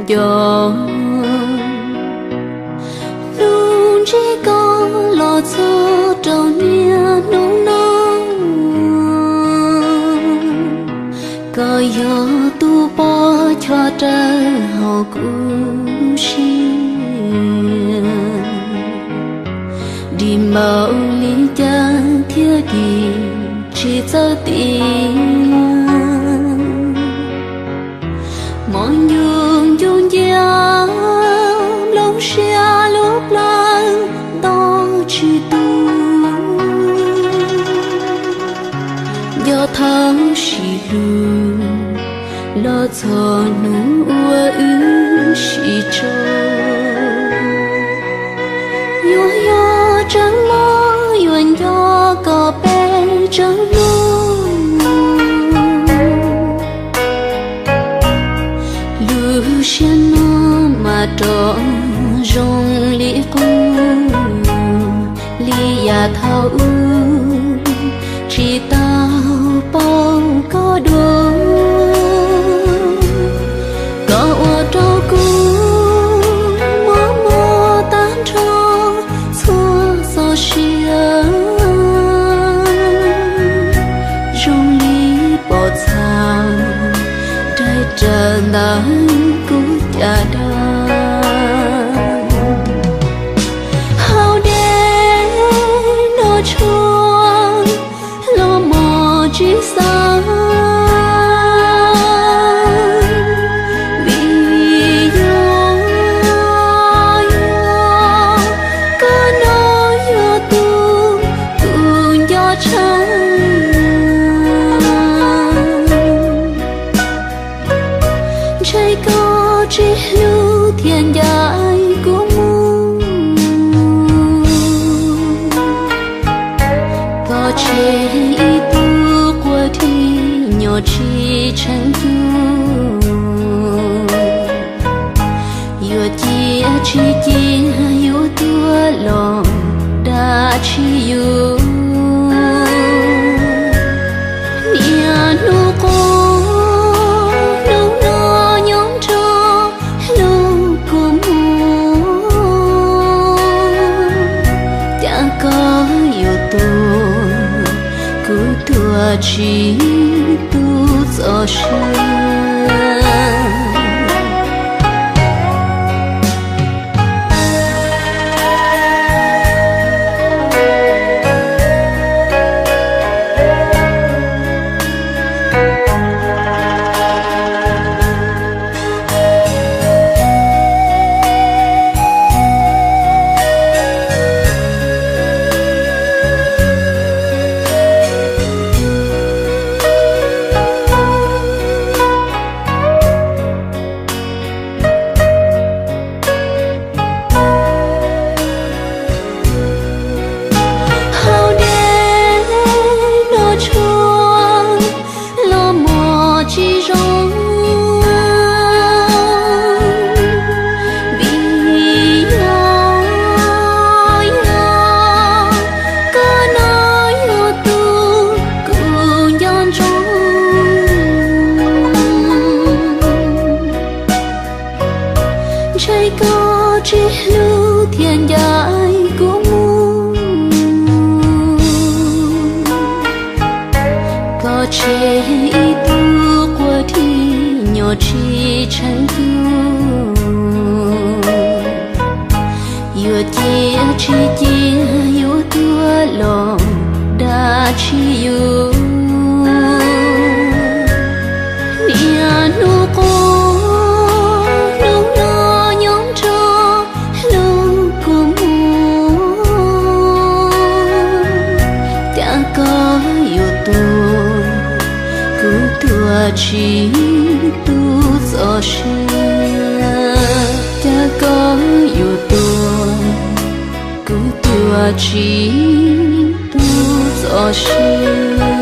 Cov hnub ntsib koj los txog rau niaj hnub no, koj yog tus pov choj rawv hauv kuv siab. Dim npaum li cas thiaj dim tsis txawj tiam. Hmo ncuj ncuj ncia, nplooj siab lub plawv nto tsis tu. Nco thawj sim hlub los txog hnub uas wb sib tso. Yuav yog tseem mob yuav nco koj peb tseem hlub. Lub siab no mas rov zoo li qub li yam thaum ub, tsis tau paub koj dua. Koj ua rau kuv mob mob tag nrho txhua txoj sia, zoo li pom txha dai raws ntawm kuv caj dab. Hauv dej noj tshuaj los mos tsis xav, vim yog, yog koj no yog tus kuv nco tshaj. Ntshe koj tsis hlub thiaj ncaim kuv mus. Koj tseg ib tug quas dib nyob tsis tsheej cuag. Yuav cia tsis cia yuav tuag los dab tsis yuav. Niaj hnub quaj hnub no nyob nrog hlub kua muag. Cas koj yuav tuag, kuv tuag tsis tu txoj sia. Hauv dej noj tshuaj los mos tsis zoo, vim yog, yog koj no yog tus kuv nco ntsoov. Ntshe koj tsis hlub thiaj ncaim kuv mus. Koj tseg ib tug quas dib nyob tsis tsheej cuag. Yuav cia tsis cia yuav tuag los dab tsis yuav. Niaj hnub quaj hnub no nyob nrog hlub kua muag. Cas koj yuav tuag, kuv tuag tsis tu txoj sia. Cas koj yuav tuag, kuv tuag tsis tu txoj sia.